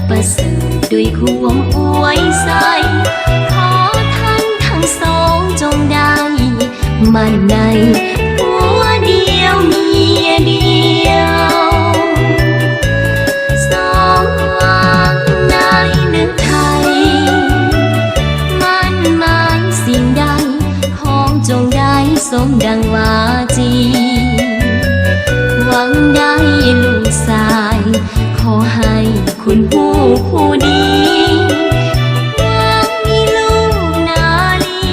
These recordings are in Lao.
ປະເສີດດ້ວຍຄວາມອວຍໄຊ ຂໍທ່ານທັງສອງຈົ່ງໄດ້ໝັ້ນໃນຜົວດຽວເມຍດຽວ ສອງຫວັງໃນເລື່ອງໄທ ໝັ້ນໝາຍສິ່ງໃດ ຂໍຈົ່ງໄດ້ສົມດັ່ງວາຈີ ຫວັງໄດ້ລູກຊາຍ ຂໍໃຫ້ຄຸນຮູ້ຜູ້ດີ ຫວັງມີລູກນາລີ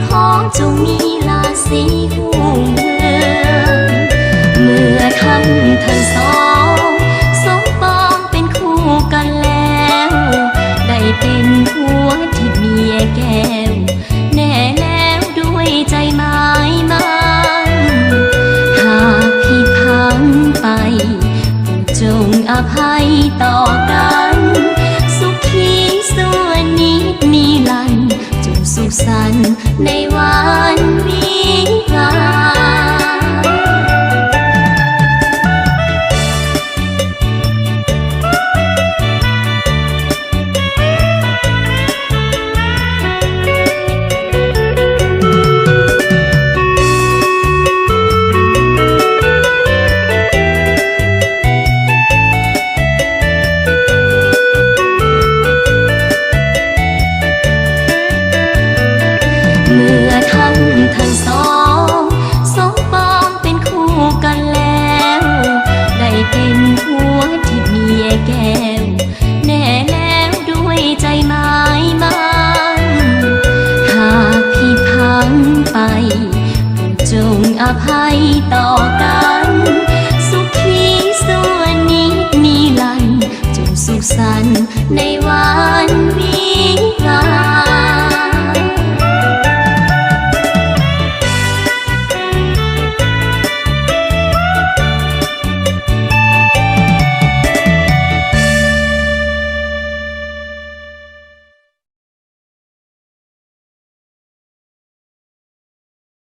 ຂໍຈົ່ງມີລາສີຮຸ່ງເຮືອງ ເມື່ອທ່ານທັງສອງ ສົມປອງເປັນຄູ່ກັນແລ້ວ ໄດ້ເປັນຜົວທິບເມຍແກ້ວ ແນ່ແລ້ວດ້ວຍໃຈໝາຍໝັ້ນ ຫາກຜິດພັງໄປ ໂປດຈົ່ງອະໄພຕໍ່ກັນ ສຸຂີສວນນິດນິລັນ ຈົ່ງສຸກສັນໃນວັນວິວາ. ເມື່ອທ່ານທັງສອງ ສົມປອງເປັນຄູ່ກັນແລ້ວ ໄດ້ເປັນຜົວທິບເມຍແກ້ວ ແນ່ແລ້ວດ້ວຍໃຈໝາຍໝັ້ນ ຫາກຜິດພັງໄປ ຈົ່ງອະໄພຕໍ່